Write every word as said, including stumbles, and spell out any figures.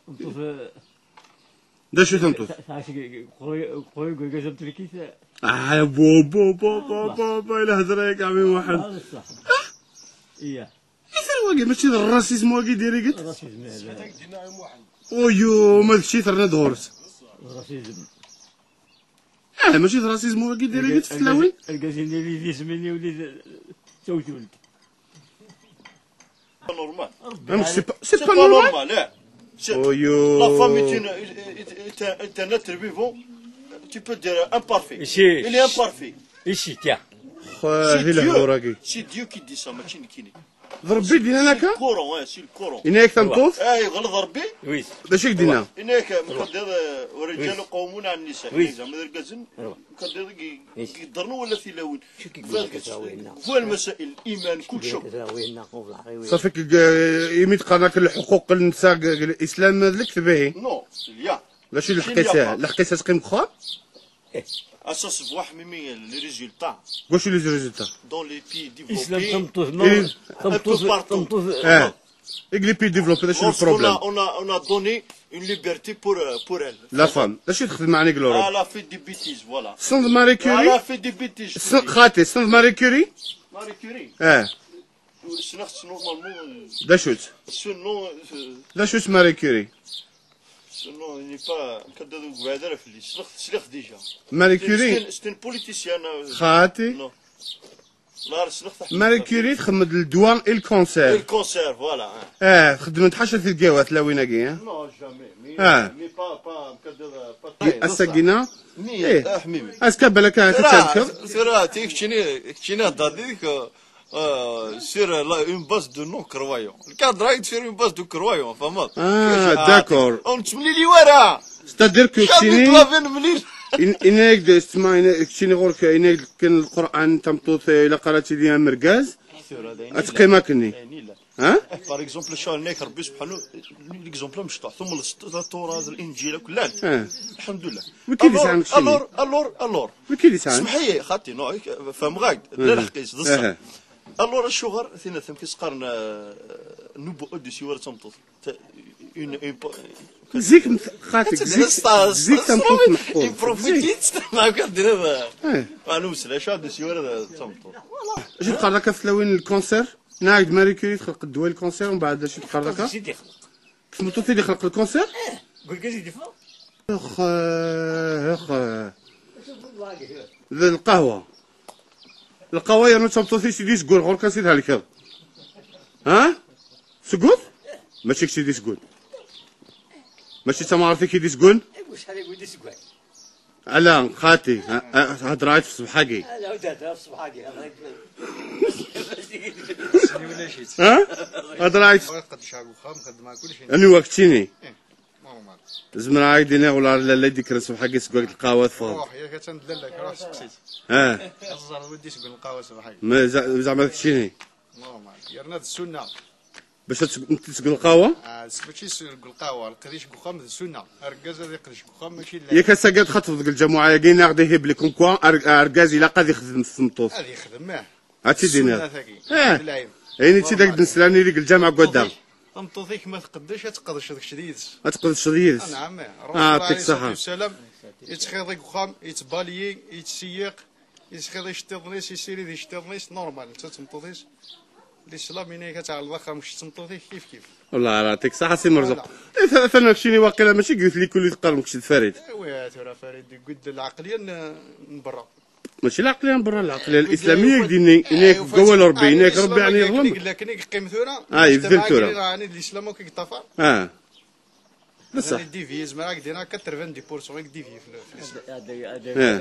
Tameṭṭut, eh, d acu tameṭṭut? Tɛac qrib, qrib, qrib, qrib, ah, bo, bo, bo, bo, bo, bo, ila hḍra yak ɛmi Muḥend. Ah, d ṣṣeḥ. Iya. Isir wagi, mačči d rrasizm wagi direct? Rrasizm, eh, uyu, ma d kečči terniḍ ɣur-s. Rrasizm. Ah, mačči d rrasizm wagi direct, tlawin? Argaz-nni li d isem-nni uli d tawtult. Pas normal. Ah, mais c'est pas, c'est pas normal, eh. C'est, oh, yo, la femme est une, est, est, est un, est un être vivant. Tu peux dire imparfait. Ici. Il est imparfait. Ici, tiens. C'est Dieu. C'est Dieu qui dit ça, mačči nekkini. D Rebbi d-yennan akka? C'est le Coran, ouais, c'est le Coran. Yenna-yak tameṭṭut? Eh, yeɣleḍ Rebbi. Oui. D acu i k-d-yenna? Yenna-yak, mkaddiḍ, eh, والرجال قوامون على النساء. Oui. Zeɛma d irgazen, mkaddiḍ i yeddren wala tilawin. Fu lmasail, iman, kul cay. Safi, imi d-qqaren akk lḥuquq n nnsa deg lislam d lekdeb, ihi? Non, il y a. D acu lḥeqq-is? Lḥeqq-is ad teqqim deg uxxam? Ah, ça se voit, Ḥmimi, les résultats. Wacu les résultats? Dans les pays développés, islam tameṭṭut, ma, un peu partout. Tameṭṭut, ah. Deg les pays développés, d acu le problème? Lorsqu'on a, on a, on a donné une liberté pour, euh, pour elle. La femme. D acu txeddem ɛni deg l'Europe? Elle a fait des bêtises, voilà. Tessneḍ Marie Curie? Elle a fait des bêtises. Xati, tessneḍ Marie Curie? Marie Curie. Ah. Ssneɣ-tt normalement, euh, d acu-tt? Ce nom, euh, d acu-tt Marie Curie? Ce nom, il n'est pas, mkaddiḍ ur yebɛid ara fell-i. Sliɣ-, sliɣ déjà. Marie Curie? C'est une, c'est une politicienne, euh, xati? Non. Marie Curie txeddem-d ledwa i lkanser. Le cancer, voilà, hein. Ah, txeddem-d ḥaca tigawt tlawin-agi, hein? Non, jamais. Mais, ah, mais pas, pas, mkaddiḍ, pas. Ass-agi-nni? Mais, eh, ah, Ḥmimi. Azekka balak ad tt-tcerkeḍ. Tura, tura, ti keččini, keččini hedder-d deg, euh, euh, sur, euh, la, une base de non-croyant. Le cadre est sur une base de croyant, fehmeḍ? Ah, d'accord. Ur nettemlili wara. C'est-à-dire que jamais keččini, yenna-yak-d, ssma, yenna-, keččini ɣur-k, yenna-yak-d kan Lqur'an, tameṭṭut, eh, ilaq ara tili am urgaz, ad teqqim akkenni. Hein? Par exemple, ccɣel-nni Rebbi subḥanu, l'exemple amecṭuḥ, tumleḍ s Tura, d Linǧil, akk llan. Ah. Lḥemdullah. Wi k-id-isɛan keččini? Alors, alors, alors, alors. Wi k-id-isɛan? Semmeḥ-iyi, xati, non, fehmeɣ-ak-d, d lḥeqq-is, d ṣṣeḥ. Alors, acuɣer tin-a, amek i s-qqaren, euh, nnubuwa ur d-tusi wara d tameṭṭut? Une, une po-, zik, xaṭi, zik, zik tameṭṭut meḥqul. Une prophétie, zik. Ma kan dina, eh, ma nusla, acu ad d-tusi wara d tameṭṭut? Acu teqqar akka tlawin lkanser? Nɛid Marie Curie txelq ddwa lkanser, umbeɛd acu teqqar akka? Tmeṭṭut i d-ixelq lkanser? Eh, deg urgaz i d-iffeɣ. Ix, ix. D lqahwa. Lqahwa yernu d tameṭṭut-is i d-iseggun ɣur-k, ansi thelkeḍ? Ha? Seggut? Mačči kečč i d-iseggun. Mačči d tamɣart-ik i d-iseggun? Ala, xati, ha, ha, hedreɣ-itt f ṣṣbeḥ-agi. Ha? Hedreɣ-itt. Aniwa keččini? Zemreɣ ad ak-d-iniɣ, wala lalla i d-ikkren ṣṣbeḥ-agi seg wakk lqahwa teffɣeḍ. Ruḥ, yak attan d lalla-k, ruḥ seqsi-tt. Ah. Ad teẓreḍ wi d-iseggun lqahwa ṣṣbeḥ-agi. Ma ze-, zeɛma d keččini? Normal. Yerna d ssunna. Bac ad teg-, ad tesgel lqahwa? Ah, s-, mačči s-, deg lqahwa, leqdic deg uxxam d ssunna. Argaz ad iqdec deg uxxam, mačči d la-. Yak ass-agi ad txaṭbeḍ deg lǧamuɛa-agi, neɣ d ihib li comme quoi ar-, argaz ilaq ad ixdem s tmeṭṭut. Ad ixdem, ah. Ad tt-id-iniḍ. Ssunna tagi. Eh. D lɛib. Ayen i tt-id ak-d-neslan i deg lǧameɛ n wadda. Tameṭṭut-ik ma tqeddec, ad tqedceḍ kečč d yid-s. Ad tqedceḍ yid-s. Ah, naɛam, eh. Ah, Ṛṛusul yeɛṭik ṣṣeḥḥa. Alayhi ṣṣalatu wassalam, yettxiḍi deg uxxam, yettbaliyi, yettseyyiq, yettxiḍi iceṭṭiḍen-is, yessirid iceṭṭiḍen-is, normal, netta d tmeṭṭut-is. Lislam yenna-ak ad tɛelleḍ axxam kečč d tmeṭṭut-ik, kif kif. Wellah, yeɛṭik ṣṣeḥḥa, a Si Merzuq. Voilà. Eh, ta-, tana keččini waqila mačči deg yut likul i teqqarem kečč d Farid. Eh, wi, tura Farid, deg lɛeqliya n, n berra. Mačči lɛeqliya n berra, lɛeqliya l-islamiyya i k-d-yenni, yenna-yak deg wawal n Rebbi, yenna-yak Rebbi, ɛni yeḍlem? Akken i yeqqim tura. Ah, yebdel tura. Ɛni d lislam akk i yeṭṭafar? Ah. Bessah. Ad idiviyi, zemreɣ ad k-d-iniɣ quatre-vingt-dix pour cent i idiviyi f l-, f lislam. Eh.